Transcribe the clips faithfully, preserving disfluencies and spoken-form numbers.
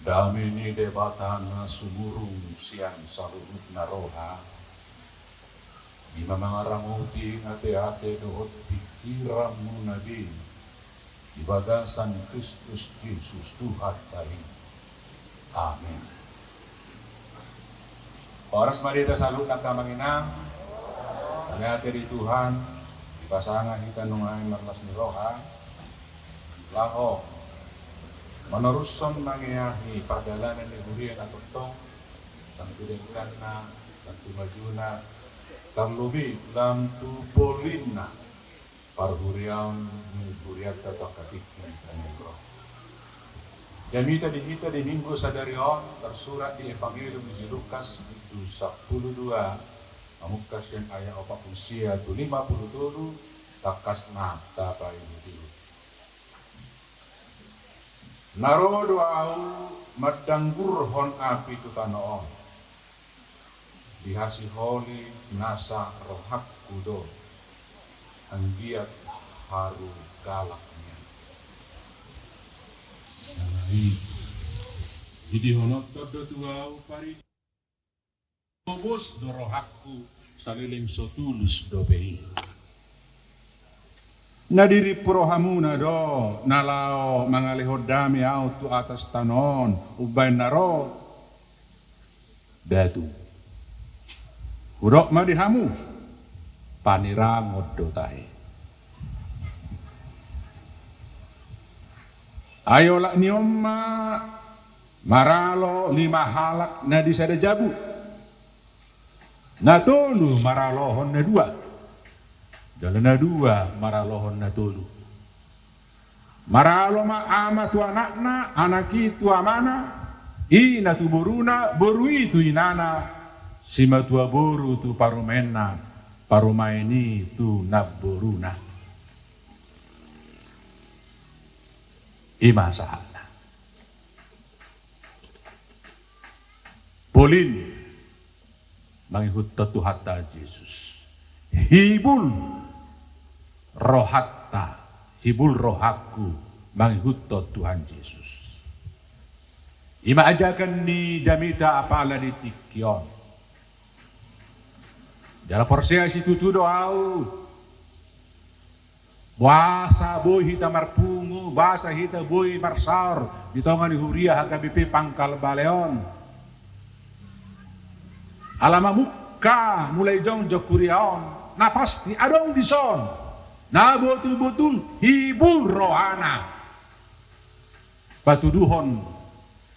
Dame ni Debata na sumurung sian saluhutna roha, i ma mangaramoti ateate dohot pingkiranmuna be di bagasan Kristus Jesus Tuhanta i. Amen. Horas ma di hita saluhutna, angka amang inang. Mauliate di Tuhan, dipasangap hita nuaeng marlas ni roha laho manorushon mangeahi pardalanan ni huria na tongtong, lam tu dengganna, lam tu majuna, tarlobi lam tu polinna parhuriaon ni hurianta tu angka tingki na naeng ro. Jamita di hita di Minggu sadari on tarsurat di Evangelium ni si Lukas, bindu sampulu dua, mamungka sian ayat opat pulu sia tu lima pulu tolu, tangkas ma tapaihutihut. Na ro do Ahu mandanggurhon api tu tano on, dihasiholi nasa rohangku do, anggiat haru galak nian. Alai didihononhon do tu ahu pari, tobos do rohangku, saleleng so tulus dope i. Na dirimpu rohamuna do na laho mangalehon dame ahu tu atas tano on umbaen na ro? Nda tutu. Hudok ma di hamu, panerangon do tahe. Ai olat ni on ma maralo lima halak na di sada jabu. Na tolu maralohon na dua, jala na dua maralohon na tolu. Maralo ma ama tu anakna, anak i tu amana, ina tu boruna, boru i tu inana, simatua boru tu parumaenna, parumaen i tu namboruna. I ma sahatna. Polin mangihuthon Tuhanta Jesus. Hibul rohanta, hibul rohangku mangihuthon Tuhan Jesus. I ma ajakan ni jamita apala di tingki on. Jala porsea situtu do ahu, boasa boi hita marpungu, boasa hita boi marsaor di tonga ni huria H K B P Pangkal Bale on. Ala mamungka mulai jongjong huria on, na pasti adong dison na botul-botul hibul rohana patuduhon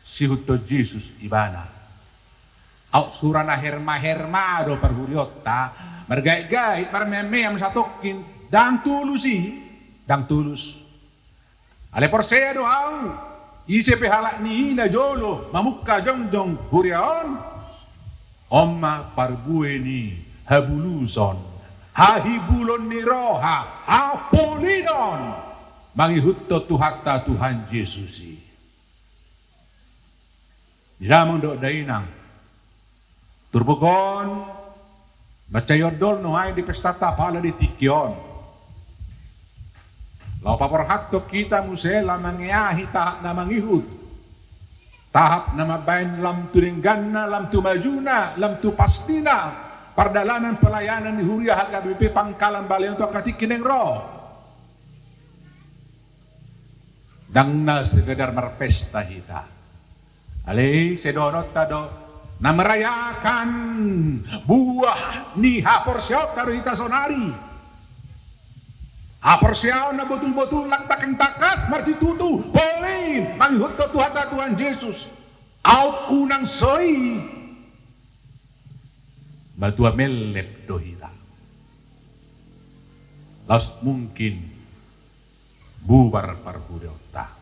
siihuthon Jesus ibana. Aut sura na herma-herma do parhuriaonta, margait-gait, marmeam-meam satongkin, ndang tulus i, ndang tulus. Alai porsea do ahu, ise pe halak ni i na jolo mamungka jongjong huria on, on ma parbue ni habuluson, hahibulon ni roha, hapolinon mangihuthon Tuhanta Tuhan Jesus i. Di damang dohot dainang, turpuk on mansai ondol nuaeng di pestanta apala di tingki on. Laho paborhathon hita muse lam mangeahi tahap na mangihut, tahap na mambaen lam tu dengganna, lam tu majuna, lam tu pastina pardalanan pelayanan ni huria H K B P Pangkalan Bale on tu angka tingki naeng ro. Ndang na sekedar marpesta hita. Alai sai dohononta do, na merayakan buah ni haporseaonta do hita saonari. Haporseaon na botul-botul, na tangkas, marsitutu, polin mangihuthon Tuhanta Tuhan Jesus. Aut unang so i, matua mellep do hita. Laos mungkin bubar parhuriaonta.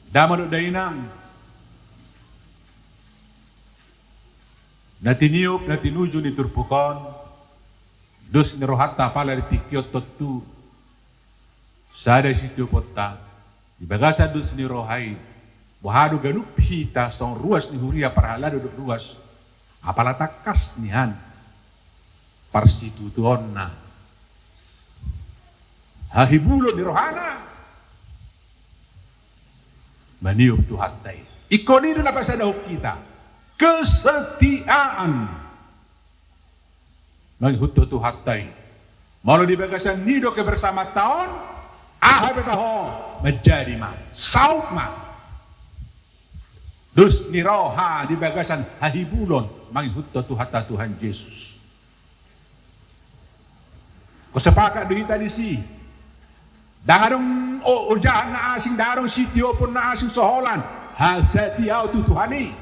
Damang dohot dainang, na tiniup, na tinuju ni turpuk on, dos ni rohanta apala di tingki on tontu sada sitiuponta, di bagasan dos ni roha i, boha do ganup hita songon ruas ni huria parhalado dohot ruas, apala tangkas nian parsitutuonna, hahibulon ni rohana, Maniop Tuhanta i. Ingkon i do na pasadahon hita. Kesetiaan. Mangihuthon Tuhanta i. Molo di bagasan i do kebersamaanta on, aha pe taho, manjadi ma, saut ma. Dos ni roha di bagasan hahibulon mangihuthon Tuhanta Tuhan Jesus. Ingkon sepakat do hita disi. Ndang adong o-, ojahan na asing, ndang adong sitiopon na asing so holan. Hasatiaon tu Tuhan i.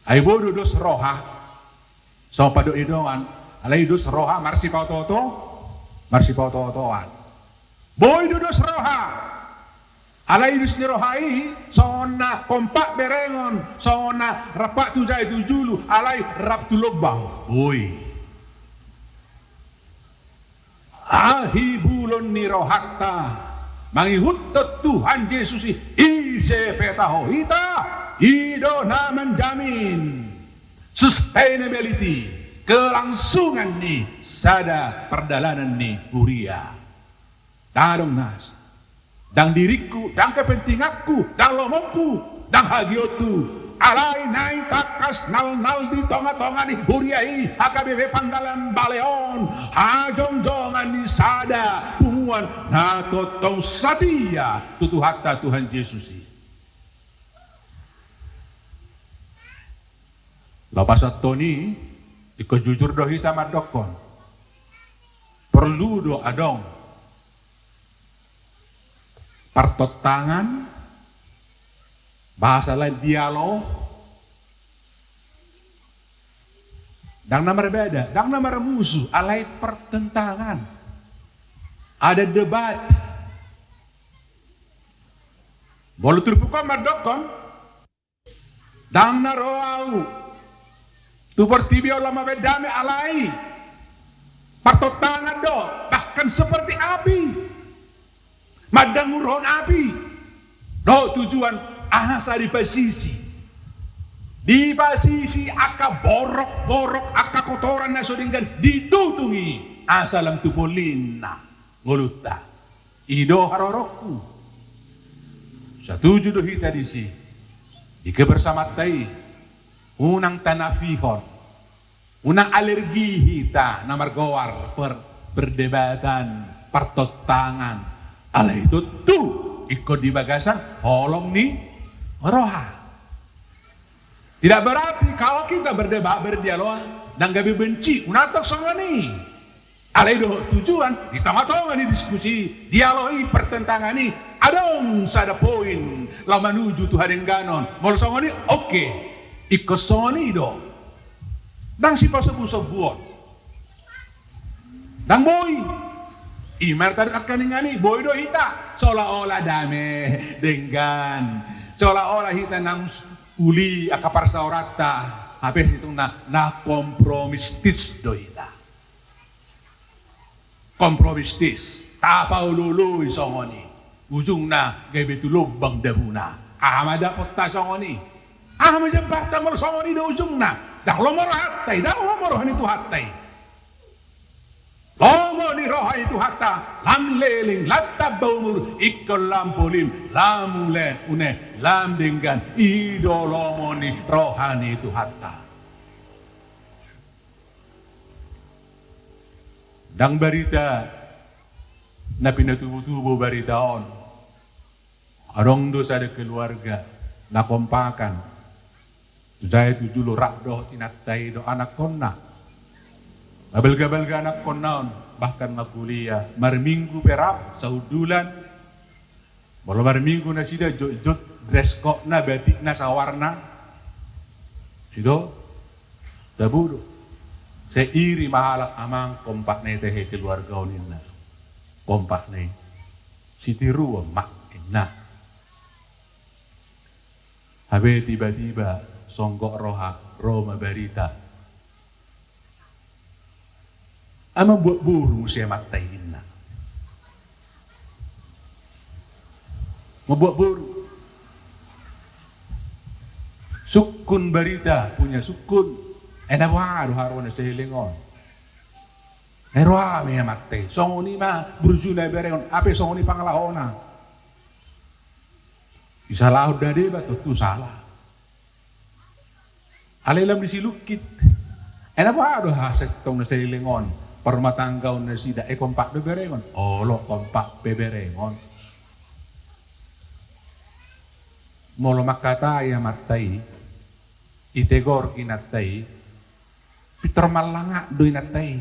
Ai boi do dos roha. Songon pandok ni dongan. Alai dos roha marsipaotooto, marsipaotootoan. Boi do dos roha. Alai dos ni roha i, songon na kompak berengon, songon na rap tu jae tu julu, alai rap tu lombang. Boi. Hahibulon ni rohanta mangihuthon Tuhan Jesus i, ise pe taho hita, i do na manjamin sustainability, kelangsungan ni sada pardalanan ni huria. Ndang adong na asing. Ndang diringku, ndang kepentinganku, ndang lomoku, ndang hagiothu. Alai naeng tangkas nalnal di tongatonga ni huria i, H K B P Panggalan Bale on, hajongjongan ni sada punguan na tongtong satia tu Tuhanta Tuhan Jesus i. Lapasan toni, ingkon jujur do hita mandokkon. Porlu do adong partontangan, bahasa lain dialog, ndang na marbada, ndang na marmusu, alai partontangan. Ada debat. Molo turpuk on mandokkon, ndang na ro ahu tu portibi on laho mambahen dame, alai partontangan do, bahkan seperti api. Mandanggurhon api. Dohot tujuan asa dipasisi. Dipasisi angka borokborok, angka kotoran na so denggan, ditutung i asa lam tu pollinna ngolunta. I do haroroku. Satuju do hita disi. Di kebersamaanta i, unang tanafihon, unang alergi hita na margoar per-, perdebatan, partontangan. Alai tontu ingkon di bagasan holong ni roha. Tidak berarti kalau kita berdebat, berdialog, ndang gabe benci, unang tong songon i. Alai dohot tujuan, di tongatonga ni diskusi, dialog i, partontangan i, adong sada poin laho manuju tu hadengganon. Molo songon i, oke. Ingkon songon i do. Ndang sipasobusobuon. Ndang boi. I ma na tadok nangkaningan i, boi do hita seolah-olah dame, denggan. Seolah-olah hita naung s-, uli angka parsaoranta. Hape situngna na kompromistis do hita. Kompromistis. Tapaolooloi songon i. Ujungna gabe tu lombang dabuna. Aha ma dapotta songon i? Aha ma jambarta molo songon i do ujungna? Ndang lomo rohanta i, ndang lomo roha ni Tuhanta i. Lomo ni roha ni Tuhanta, lam leleng, lam tamba umur, ingkon lam polin, lam ule, une, lam denggan, i do lomo ni roha ni Tuhanta. Ndang barita na pinatubutubu barita on. Adong do sada keluarga na kompakan. Tu jae tu julu rap dohot inanta i dohot anakkonna. Mabalgabalga anakkonna on, bahkan na kuliah, marminggu pe rap, sahundulan. Molo marminggu nasida jotjot, dress code-na, batikna sawarna. I do, tabo do. Sai iri ma halak, amang, kompakna i tahe keluarga on, ninna. Kompakna i. Sitiruon ma, ninna. Hape tiba-tiba songgop roha, ro ma barita. Ai mambuat boru muse amanta i, ninna. Mambuat boru. Sungkun barita, punya sungkun. Ai na boha do harona saeleng on? Ai ro ma amanta i. Songon i ma burjuna i berengon, hape songon i pangalahona. Disalahon na deba, tontu sala. Alai lam disilungkit. Ai na boha do hasentong na saleleng on, parrumatanggaon nasida, ai kompak do berengon? Olo, kompak pe berengon. Molo mangkatai amanta i, ditegor inanta i, pintor mallangak do inanta i.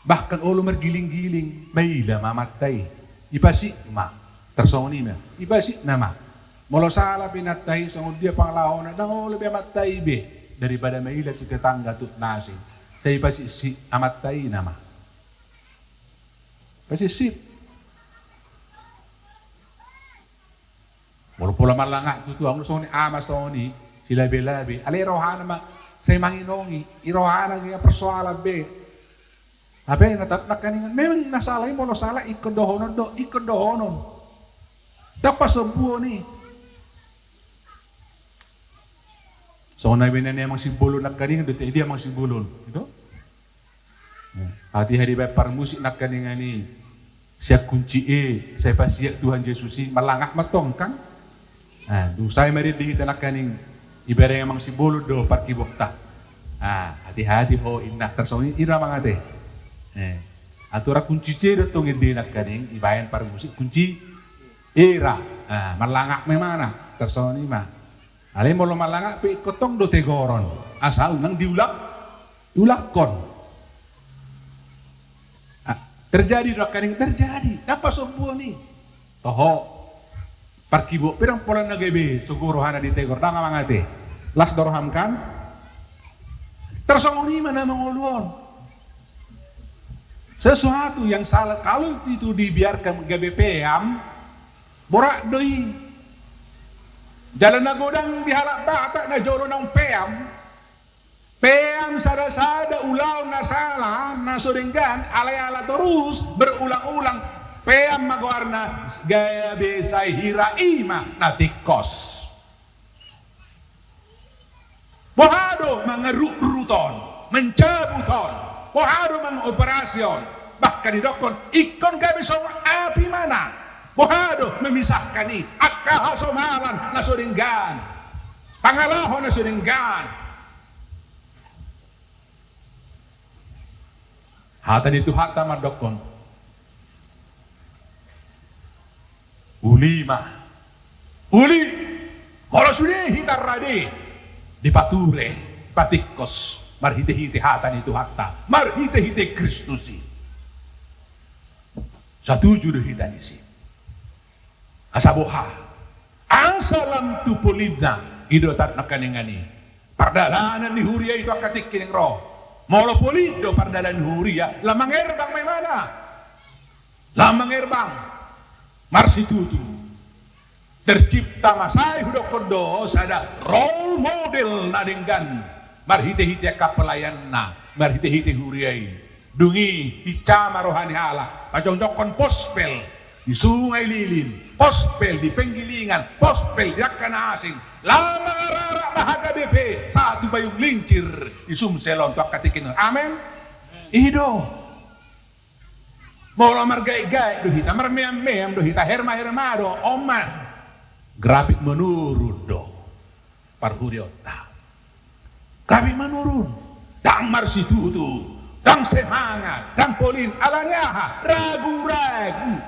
Bahkan olo margiling-giling, maila ma amanta i. Dipasik ma. Tarsongon i ma. Dipasik nama. Molo sala pe inanta i, songon dia pangalahona, ndang olo be amanta i be. Daripada maila tu tetangga, tu na asing. Sai dipasik si amanta i nama. Pasisip. Molo pola mallangak tutu, anggo songon i ama songon i, silabe-labe. Alai rohana ma sai manginongi, i rohana ge persoalan be. Hape na tap nangkaningan, memang na sala i molo sala ingkon dohonon do, ingkon dohonon. Ndang pasombuon i. Songon na binaen ni amang Simbolon nangkaningan do, te dia amang Simbolon. Ito? Hatiha dibaen parmusik nangkaningan i. Sian kunci E, sai pasian Tuhan Jesus i, mallangak ma tong kan? Dung sae ma di hita nangkaning, dibereng amang Simbolon do parkibokta. Hati-hati ho inna, tarsongon i ra amang ate. Aturan kunci C do tong ende nangkaning, dibaen parmusik kunci E ra. Mallangak ma imana, tarsongon i ma. Alai molo mallangak pe ingkon tong do tegoron. Asa unang diulak, diulakkon. Terjadi do nangkaning, terjadi. Ndang pasombuon i. Toho. Parkibok pe ndang pola na gabe, sogo rohana ditegor, ndang amang ate. Las do roham kan? Tarsongon i ma na mangolu on. Sesuatu yang salah, kalau itu dibiarkan gabe peam, borat do i. Jala na godang di halak Batak na jolo naung peam. Peam sada-sada ulaon na sala, na so denggan, alai ala torus, berulang-ulang. Peam ma goarna, gabe sai hira i ma na tingkos. Boha do mangarutruton, mencabuton, boha do mangoperasi on, bahkan didokkon ingkon gabe songon api imana. Boha do memisahkan i, angka hasomalan na so denggan, pangalaho na so denggan. Hata ni Tuhanta mandokkon. Uli ma. Uli. Molo sude hita rade, dipature, dipatingkos, marhite-hite hata ni Tuhanta, marhite-hite Kristus i. Satuju do hita disi. Asa boha? Asa lam tu polinna, i do tanda nangkaningan i. Pardalanan ni huria i tu angka tingki naeng ro. Molo polin do pardalanan ni huria, lam mangerbang ma imana. Lam mangerbang. Marsitutu. Tercipta ma, sai hudokkon do, sada role model na denggan. Marhite-hite angka pelayanna, marhite-hite huria i. Dung i, hinsa ma roha ni halak, pajongjongkon pospel di Sungai Lilin, pospel di Penggilingan, pospel di angka na asing, lam mangararak ma H K B P, sahat tu Bayung Lincir, di Sumsel on tu angka tingki on. Amen. I do. Molo margaek-gaek do hita, marmeam-meam do hita, herma-herma do, on ma. Grafik menurun do. Parhuriaonta. Kami menurun. Ndang marsitutu. Ndang semangat. Ndang polin. Alani aha? Ragu-ragu.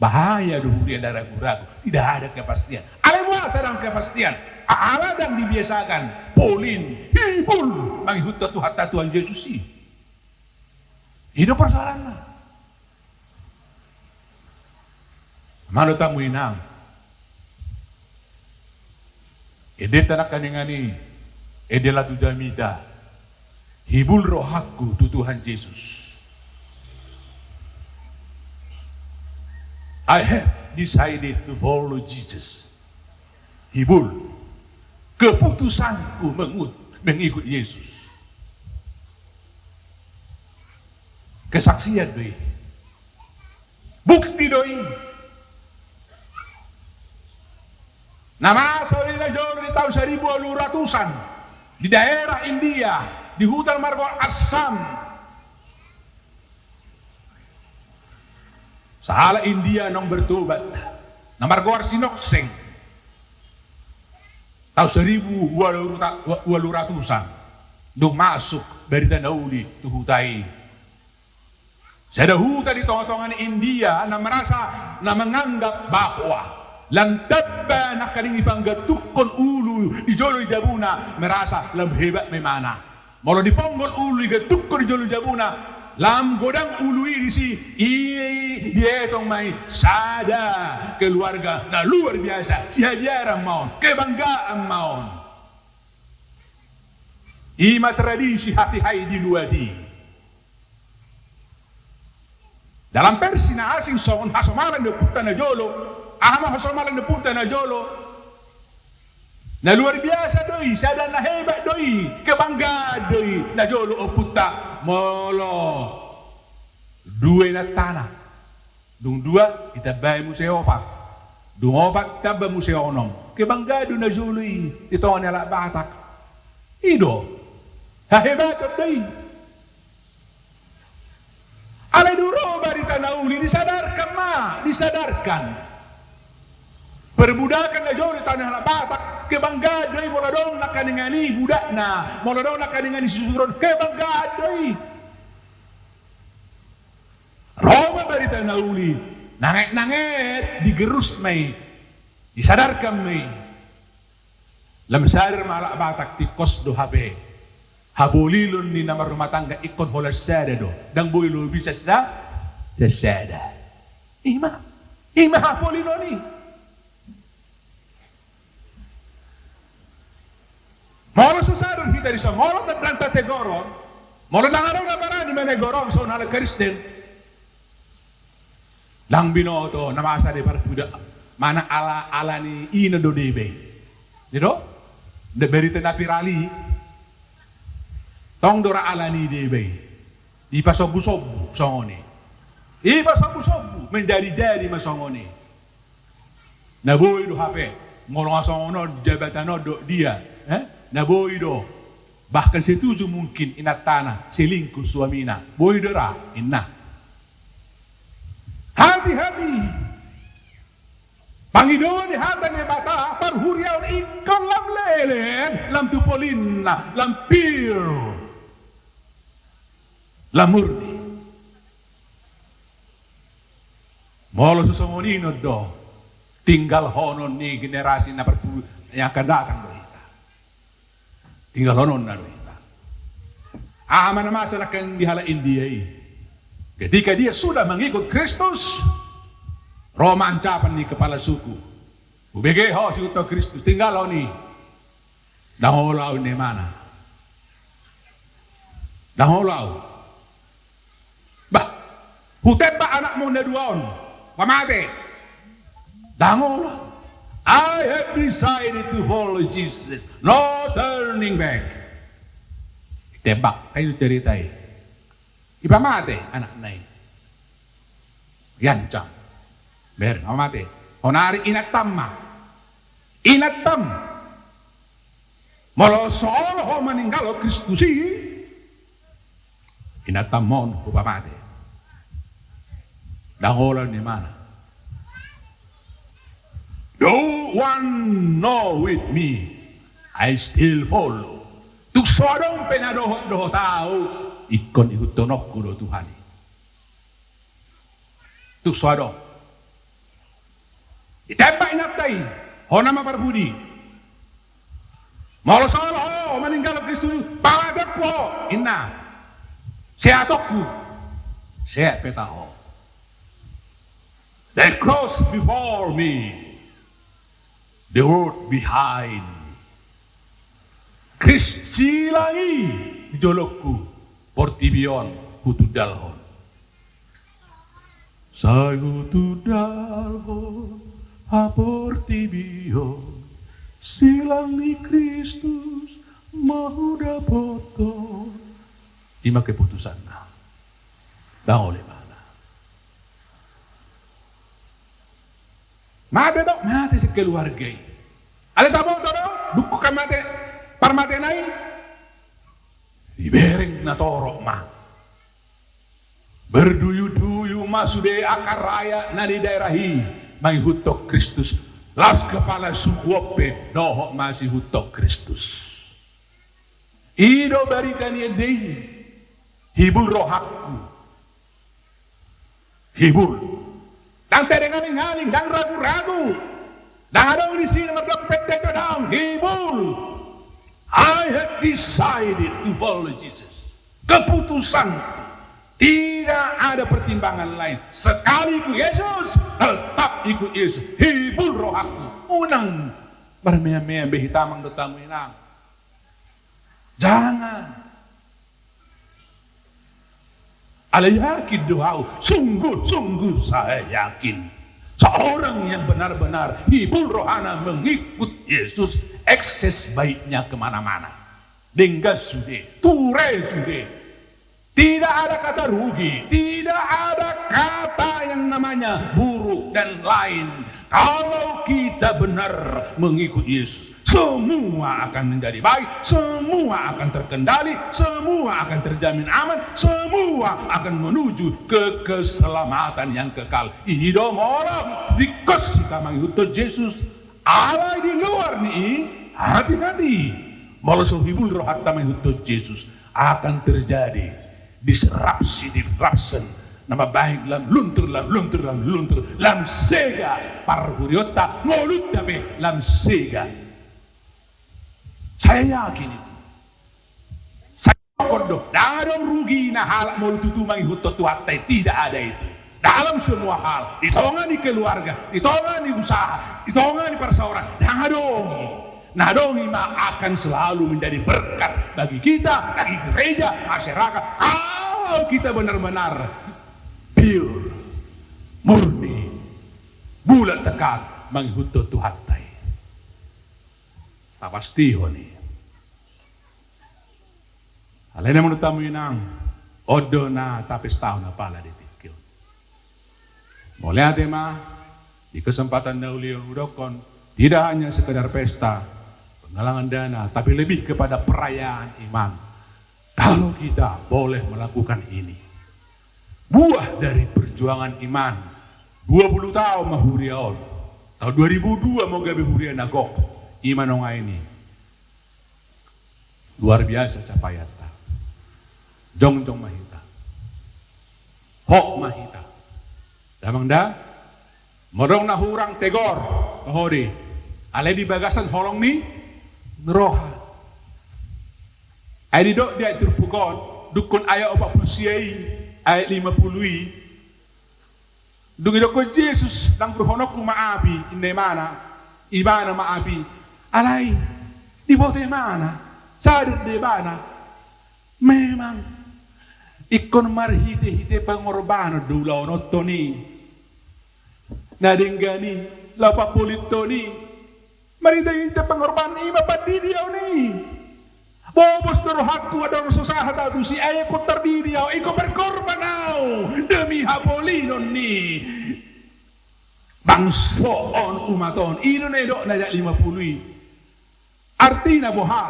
Bahaya do huria na ragu-ragu. Tidak ada kepastian. Alai boasa ndang kepastian? Ala ndang dibiasakan polin, hibul, mangihuthon Tuhanta Tuhan Jesus i. I do persoalanna. Malo tamu inang. Ende ta nangkaningan i, ende laho tu jamita. Hibul rohangku tu Tuhan Jesus. I have decided to follow Jesus. Hibul, keputusanku mengut-, mengikut Yesus. Kesaksian do i. Bukti do i. Na masa do i na jolo di taon saribu walu ratusan di daerah India, di huta na margoar Assam. Sahalak India naung bertobat, na margoar si Nokseng, taon saribu ualu rata-, ualu ratusan, dung masuk barita na uli tu huta i. Sada huta di tonga-tonga ni India na merasa, na menganggap bahwa lam tamba nangkaning dipanggatukhon ulu di jolo ni jabuna, merasa lam hebat ma imana. Molo diponggol ulu digatukhon di jolo ni jabuna, lam godang ulu i disi, i dietong ma i sada keluarga na luar biasa, sihabiaran ma on, kebanggaan ma on. I ma tradisi hatiha i di luat i. Dalam versi na asing songon hasomalan ni ompunta na jolo. Aha ma hasomalan ni ompunta na jolo? Na luar biasa do i, sada na hebat do i, kebanggaan do i na jolo ompunta. Molo dua inantana, dung dua ditambai muse opat, dung opat ditamba muse onom, kebanggaan do na jolo i di tonga ni halak Batak. I do hahebaton do i. Alai dung ro barita na uli, disadarkan ma, disadarkan. Perbudakan na jolo di tonga ni halak Batak, kebanggaan do i molo adong nangkaningan i budakna, molo adong nangkaningan i sisusuron, kebanggaan do i. Ro ma barita na uli, nanget-nanget digerus ma i, disadarkan ma i. Lam sadar ma halak Batak tingkos do hape hapolilon ni na marrumah tangga ingkon holan sada do, ndang boi lobi sasa-, sasada. I ma, i ma hapolilon i. Molo so sadar hita dison, molo ndang tategor on, molo ndang adong na barani manegor on songon halak Kristen, ndang binoto na masa di parpudi, manang ala, ala ni ina do deba i. I do? Nda barita na viral i. Tong do ra ala ni deba i. Ipasombu-sombu songon i. Ipasombu-sombu, menjadi-jadi ma songon i. Na boi do hape, molo nga songon on jabatan on dohot dia, eh? Na boi do. Bahkan setuju mungkin inantana selingkuh suamina. Boi do ra, inna. Hati-hati. Pangidoan ni hata ni Debata, parhuriaon ingkon lam leleng, lam tu polinna, lam pure, lam murni. Molo so songon i non do tinggalhonon ni generasi na parpudi, yang akan datang do hita. Tinggalhononna do hita. Aha ma na masa nangkin di halak India i? Ketika dia sudah mengikut Kristus, ro ma ancapan ni kepala suku. Hubege ho sihuthon Kristus, tinggalhon i. Ndang olo au, ninna imana. Ndang olo au. Bah, hutembak anakmu na dua on, pamate. Ndang olo. I have decided to follow Jesus. No turning back. Tembak, kan i cerita i. Ipamate anakna i. Iancam. Ber, pamate. Honari inantam ma. Inantam. Molo so olo ho maninggalhon Kristus i, inantam on hupamate. Ndang olo, ninna imana. Though one no with me, I still follow. Tung so adong pe na dohot-dohot au, ingkon ihuthononku do Tuhan i. Tung so adong. Ditembak inanta i, hona ma parpudi. Molo so olo ho maninggalhon Kristus, pamatehonku ho, ninna. Seatonku, seat pe taho. The cross before me, the world behind me. Kristus silang i di jolongku, portibi on hutundalhon. Sai hutundalhon portibi on, silang ni Kristus ma hudapothon. I ma keputusanna. Ndang olo imana. Mate do, mate sekeluarga i. Alai taboto do, dungkon mate, parmatena i. Dibereng na torop ma. Berduyun-duyun ma sude angka rakyat na di daerah i mangihuthon Kristus. Laos kepala suku on pe dohot ma sihuthon Kristus. I do barita ni ende i. Hibul rohangku. Hibul. Ndang tading-ading, ndang ragu-ragu. Ndang adong disi na mardok pette, ndang. Hibul. I have decided to follow Jesus. Keputusan. Tidak ada pertimbangan lain. Sekali ikut Yesus, tetap ikut Yesus. Hibul rohangku. Unang marmea-mea be hita, amang dohot hamu inang. Jangan. Alai yakin do ahu, sungguh-sungguh saya yakin, seorang yang benar-benar hibul rohana mengikut Yesus, akses baiknya kemana-mana. Denggan sude, ture sude. Tidak ada kata rugi, tidak ada kata yang namanya buruk dan lain. Kalau kita benar mengikut Yesus, semua akan menjadi baik, semua akan terkendali, semua akan terjamin aman, semua akan menuju ke keselamatan yang kekal. I do molo tingkos hita mangihuthon Jesus. Alai di luar ni i, hati-hati. Molo so hibul rohanta mangihuthon Jesus, akan terjadi disrupsi, disruption. Na mambahen lam luntur, lam luntur, lam luntur, lam sega parhuriaonta, ngolunta pe lam sega. Saya yakin itu. Saya yakin do, ndang adong rugina halak molo tutu mangihuthon Tuhanta i, tidak ada itu. Dalam semua hal, di tonga ni keluarga, di tonga ni usaha, di tonga ni parsaoran, ndang adong i. Na adong i ma akan selalu menjadi berkat bagi kita, bagi gereja, masyarakat. Kalau kita benar-benar pure, murni, bulat tekad mangihuthon Tuhanta i. Tapastihon i. Alai na manurut hamu inang, on do na tapestahon apala di tingki on. Mauliate ma, di kesempatan na uli on hudokkon, tidak hanya sekedar pesta, penggalangan dana, tapi lebih kepada perayaan iman. Kalau kita boleh melakukan ini, buah dari perjuangan iman, dua puluh taon ma huria on, taon dua ribu dua ma gabe huria na gok, i ma nunga i. Luar biasa capaianta. Jongjong ma hita. Hot ma hita. Damang da? Molo adong na hurang, tegor. Toho do i. Alai di bagasan holong ni roha. Ai didok di ayat turpuk on, dungkon ayat opat pulu sia i, ayat lima pulu i. Dung didokkon Jesus, "Langgur hononku ma api," ninna ibana, ibana ma api. Alai diboto ibana, sadar do ibana, memang ingkon marhite-hite pangorbanon do ulaononton i. Na denggan i, laho papolithon i. Marhite-hite pangorbanon i ma pandidion i. Bobos do rohangku, adong so sahat ahu tusi, ai ingkon tardidi ahu, ingkon berkorban ahu demi hapolinon ni bangso on, umat on. I do na didok na di ayat lima pulu i. Artina boha?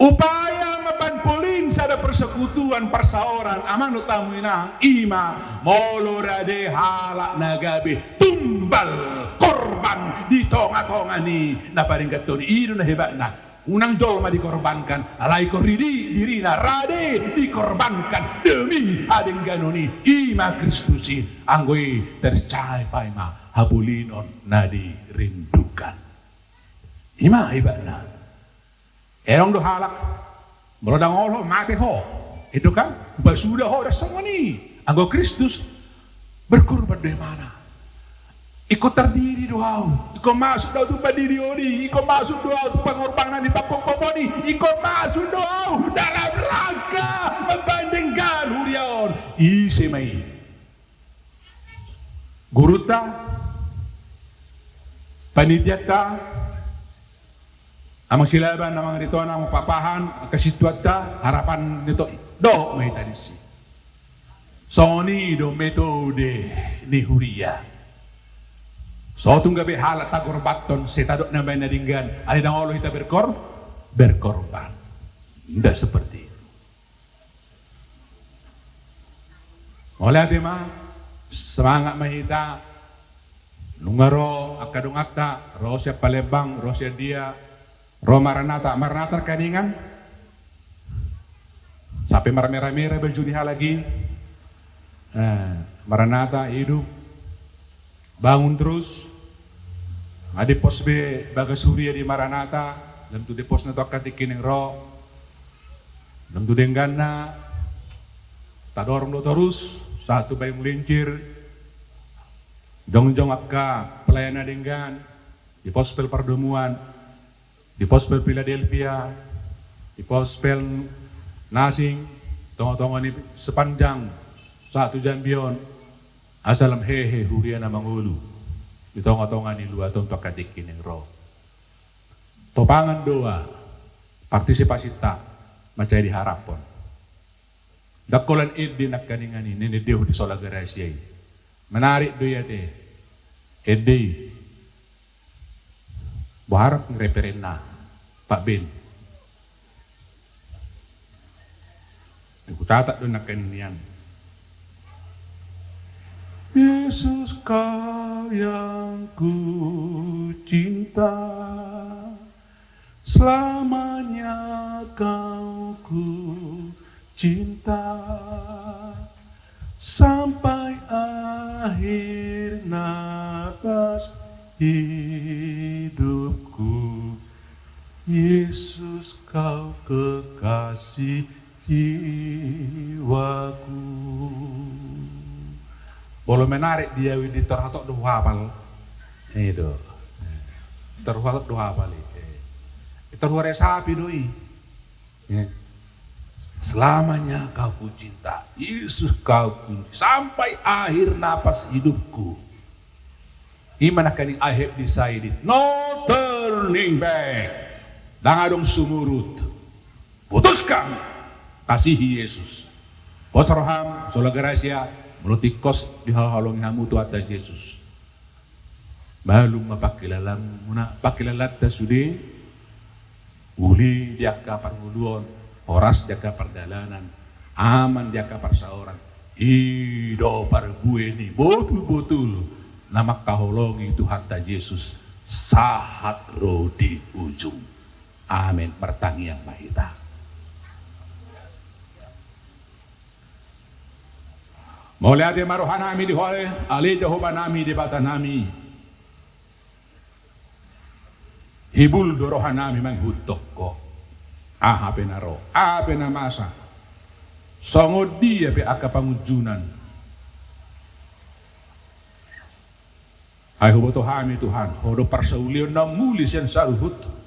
Upaya mambahen polin sada persekutuan, parsaoran, amang dohot hamu inang, i ma molo rade halak na gabe tumbal, korban di tonga-tonga ni na padengganhon i. I do na hebatna. Unang jolma dikorbankan, alai ingkon diri, dirina rade dikorbankan demi hadengganon i, i ma Kristus i. Anggo i tercapai ma hapolinon na dirindukan. I ma hebatna. Adong do halak, molo ndang olo, mate ho. Itu kan, basuda ho, ndang songon i. Anggo Kristus, berkorban do ibana. Ingkon tardidi do ahu, ingkon masuk do ahu tu pandidion i, ingkon masuk do ahu tu pangorbanan i, pangkophopon i, ingkon masuk do ahu dalam rangka mambahen denggan huria on. Ise ma i? Gurunta, panitianta, amang Silaban, amang Aritonang, amang Papahan, angka sintuanta, harapan ni tondi, dohot ma hita disi. Songon i do metode ni huria. So tung gabe halak tagorbanhon, sai tadok na mambahen na denggan, alai ndang olo hita berkor-, berkorban. Nda seperti itu. Mauliate ma, semangat ma hita. Nunga ro angka donganta, ro sian Palembang, ro sian dia, ro Maranatha, Maranatha nangkiningan. Sampe marmera-mera baju ni halak i. Eh, Maranatha, hidup. Bangun terus. Nga dipos be bagas huria di Maranatha, lam tu diposna tu angka tingki naeng ro. Lam tu dengganna, tadorong do torus, sahat tu Bayung Lincir. Jongjong angka pelayan na denggan, di Pospel Pardomuan, di Pospel Philadelphia, di Pospel Nasing, tonga-tonga ni sepanjang sahat tu Jambi on, asa lam hehe huria na mangolu di tonga-tonga ni luat on tu angka tingki naeng ro. Topangan do partisipasita mansai diharaphon. Ndang holan ende nangkiningan i, na nidehon di Sola Gratia i. Menarik do i ate. Ende i. Boha referenna, Pak Ben? Hucatat do nangkiningan. Yesus, Kau yang ku cinta, selamanya Kau ku cinta, sampai akhir napas hidupku. Yesus, Kau kekasih jiwaku. Molo menarik di au i, di tor hatop do huhapal. I do. Di tor hatop do huhapal i. Di tor huresapi do i. Selamanya Kau ku cinta, Yesus Kau ku, sampai akhir napas hidupku. I ma nangkiningan, I have decided, no turning back. Ndang adong sumurut. Putuskan, kasihi Yesus. Pos roham, Sola Gratia, molo tingkos dihaholongi hamu Tuhanta Jesus. Malum ma pangkilalamuna, pangkilalaanta sude, uli di angka parngoluon, horas di angka pardalanan, aman di angka parsaoran. I do parbue ni botul-botul na mangkaholongi Tuhanta Jesus sahat ro di ujung. Amen. Martangiang ma hita. Mauliate ma rohanami di Ho ale, ale Jahowanami, Debatanami. Hibul do rohanami mangihuthon Ho. Aha pe na ro, aha pe na masa, songon dia pe angka pangunjunan, ai huboto hami Tuhan, Ho do parsaulion na muli sian saluhut.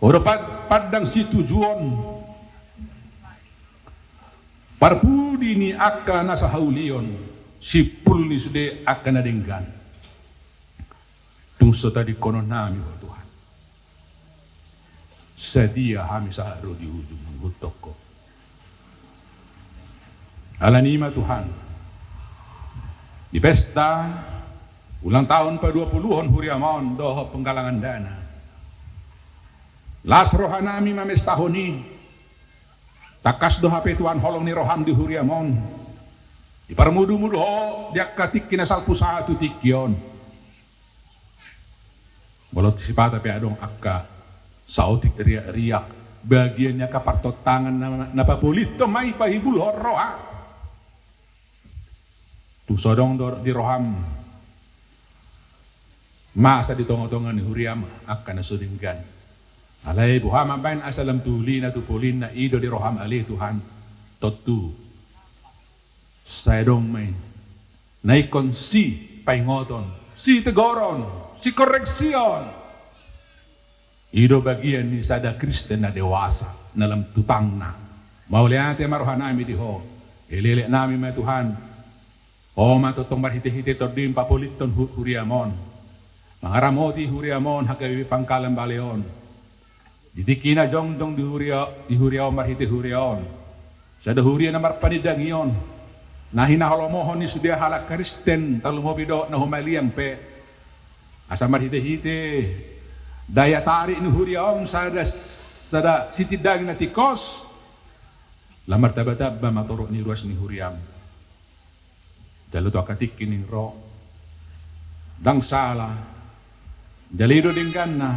Ho do pad-, pandang situjuon, parpudi ni angka na sahaulion, simpul ni sude angka na denggan. Tung so tadingkononnami Ho Tuhan, sadia hami sahat ro di ujung mangihuthon Ho. Alani i ma Tuhan, di pesta ulang tahun paduapuluhon huriam on dohot penggalangan dana, las rohanami mamestahon i. Tangkas do hape Tuhan holong ni roham di huriam on, diparmudumudu Ho di angka tingki na salpu sahat tu tingki on. Molo sipata pe adong angka saotik riak-riak, bagian ni angka partontangan na, na papolithon ma i, pahibulhon roha. Tung so adong do di roham masa di tonga-tonga ni huriam angka na so denggan. Alai boha mambaen asa lam tu ulina tu polinna, i do di roham ale Tuhan. Tontu sai adong ma i na ingkon sipaingoton, sitegoron, sikoreksion. I do bagian ni sada Kristen na dewasa, na lam tu tangna. Mauliate ma rohanami di Ho. Elek-eleknami ma Tuhan, Ho ma tongtong marhite-hite tondim papolithon hu-, huriam on, mangaramoti huriam on, H K B P Pangkalan Bale on. Di tingki na jongjong di huria, di huria on, marhite huria on, sada huria na marpanindangion, na hinahalomohon ni sude halak Kristen, tarlumobi dohot na humaliang pe. Asa marhite-hite daya tarik ni huria on sada, sada sitindangi na tingkos, lam martamba-tamba ma torop ni ruas ni huriam. Jala tu angka tingki naeng ro, ndang sala jala i do dengganna,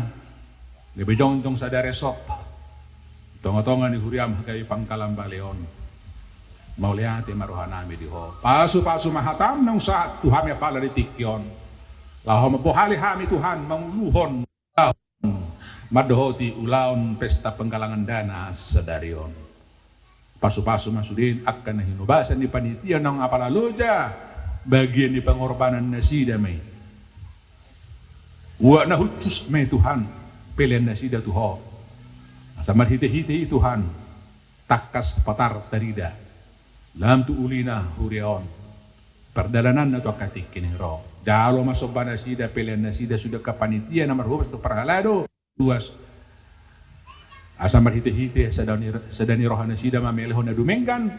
gabe jongjong sada resort tongatonga ni huriaM gabe pangkalambareon. Mauliate ma rohanami di Ho. Pasupasu ma hataM naung sahat tu hami apala di tingki on, laho mambohali hami Tuhan manguluhon mandohoti ulaon pesta penggalangan dana sadari on. Pasupasu ma sude angka na hinobasan ni panitia naung apala loja, bagian ni pangorbanan nasida ma i. Uap na hushus ma i Tuhan, pelean nasida tu Ho, asa marhitehite i Tuhan tangkas patar tarida lam tu ulina huria on, pardalananna tu angka tingki naeng ro. Jalo ma somba nasida, pelean nasida sude angka panitia na marhobas tu parhalado, tuas, asa marhitehite sada ni, sada ni roha nasida mamelehon na dumenggan.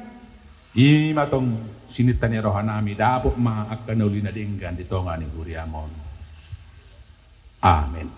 I ma tong sininta ni rohanami, dapot ma angka na uli na denggan di tonga ni huriaM on. Amen.